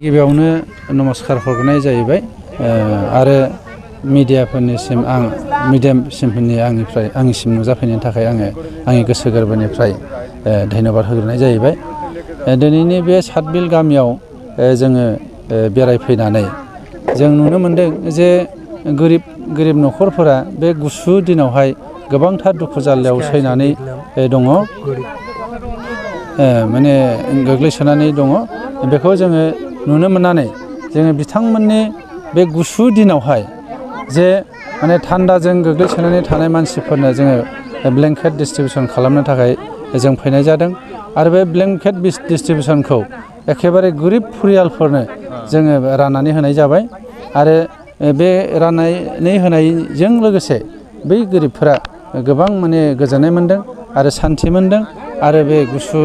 गिबियावनो नमस्कार हरनाय जाहैबाय आरो मिडियाफोरनिसिम आं मिडियासिमफोरनि आंनिसिम नुजाफैनायनि थाखाय आंनि गोसो गोरबोनिफ्राय धन्यबाद होग्रोनाय जाहैबाय। दिनैनि बे सातबिल गामियाव जोङो बेरायफैनानै जों नुनो मोनदों जे गोरिब न'खरफोरा बे गुसु दिनावहाय गोबांथार दुखु जारलायाव सैनानै दङ, माने गोग्लैसोनानै दङ। बेखौ जोङो नुनो मोननानै जोङो बिथांमोननि बे गुसु दिनावहाय जे माने थान्दाजों गोग्लैसोनानै थानाय मानसिफोरनो जोङो ब्लेंकेट डिस्ट्रिबिउसन खालामनो थाखाय जों फैनाय जादों आरो बे ब्लेंकेट डिस्ट्रिबिउसनखौ एखेबारे गोरिब फरियालफोरनो जोङो राननानै होनाय जाबाय आरो बे राननानै होनायजों लोगोसे बै गोरिबफोरा गोबां माने गोजोननाय मोनदों आरो सान्थि मोनदों आरो बे गुसु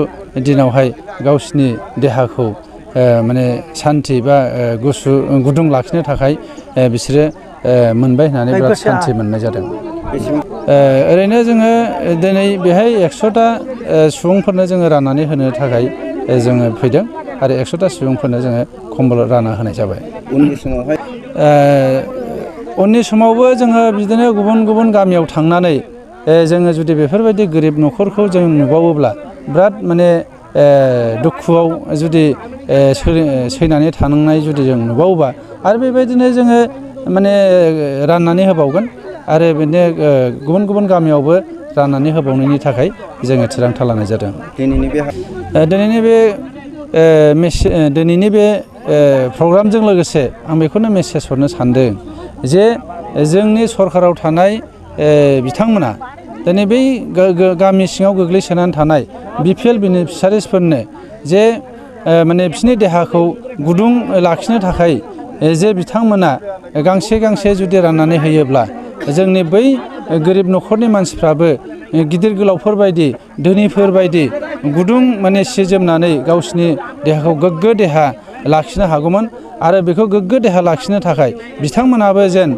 दिनावहाय गावसिनि देहाखौ माने सान्थि बा गुदुं लाखिनो थाखाय बिसोरो मोनबाय होननानै बिराद सान्थि मोननाय जादों। ओरैनो जोङो दिनै बेहाय 100टा सुबुंफोरनो जोङो राननानै होनो थाखाय जोङो फैदों आरो 100टा सुबुंफोरनो जोङो कम्बल रानना होनाय जाबाय। उननि समावबो जोङो बिदिनो गुबुन गुबुन गामियाव थांनानै जोङो जुदि बेफोरबायदि गोरिब न'खरखौ जों नुबावोब्ला बिराद माने दुखुआव जुदि सैनानै थानांनाय जुदि जों नुबावोबा आरो बेबायदिनो जोङो माने राननानै होबावगोन आरो बिदिनो गुबुन गुबुन गामियावबो राननानै होबावनायनि थाखाय जोङो थिरांथा लानाय जादों। दिनैनि बे प्रग्रामजों लोगोसे आं बेखौनो मेसेज हरनो सानदों जे जोंनि सरकाराव थानाय बिथांमोना दिनै बै गामि सिङाव गोग्लैसोनानै थानाय BPL बेनिफिसारिसफोरनो जे माने बिसोरनि देहाखौ गुदुं लाखिनो थाखाय जे बिथांमोना गांसे गांसे जुदि राननानै होयोब्ला जोंनि बै गोरिब न'खरनि मानसिफ्राबो गिदिर गोलावफोरबायदि धोनिफोरबायदि गुदुं माने सि जोमनानै गावसिनि देहाखौ गोग्गो देहा लाखिनो हागौमोन आरो बेखौ गोग्गो देहा लाखिनो थाखाय बिथांमोनाबो जेन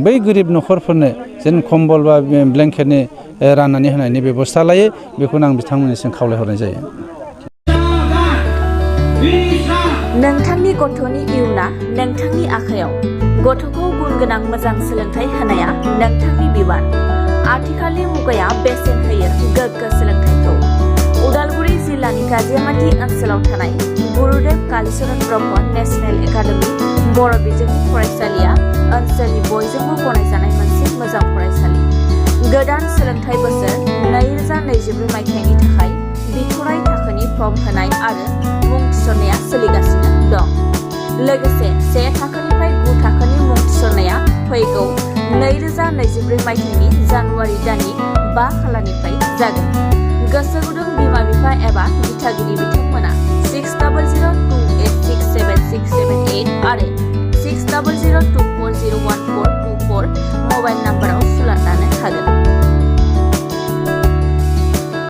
बै गोरिब न'खरफोरनो जेन कम्बल बा ब्लेंकेटनि राननानै होनायनि बेबस्था लायो, बेखौनो आं बिथांमोननिसिम खावलायहरनाय जायो। नोंथांनि गथ'नि इयुना नोंथांनि आखायाव। गथ'खौ गुन गोनां मोजां सोलोंथाइ होनाया नोंथांनि बिबान। आथिखालनि मुगाया बेसेन होयो गोग्गो सोलोंथाइखौ। उदालगुरि जिल्लानि गाजियामाटी ओनसोलाव थानाय गुरुदेव कालीचरण ब्रह्म नेशनेल एकाडेमी बर' बिजोंनि फरायसालिया ओनसोलनि बयजोंबो गनायजानाय मोनसे मोजां फरायसालि। गोदान सोलोंथाइ बोसोर 2024 मायथाइनि थाखाय बिथराइ थाखोनि फर्म होनाय आरो मुं थिसननाया सोलिगासिनो दं। लोगोसे 1 थाखोनिफ्राय 9 थाखोनि मुं थिसननाया फैगौ 2024 मायथाइनि जानुवारि दाननि 5 खालारनिफ्राय जागोन। गोसो गुदुं बिमा बिफा एबा दिथागिरि बिथांमोना 6002867678 आरो 6002401424 मबाइल नाम्बाराव सुलाद लानो हागोन।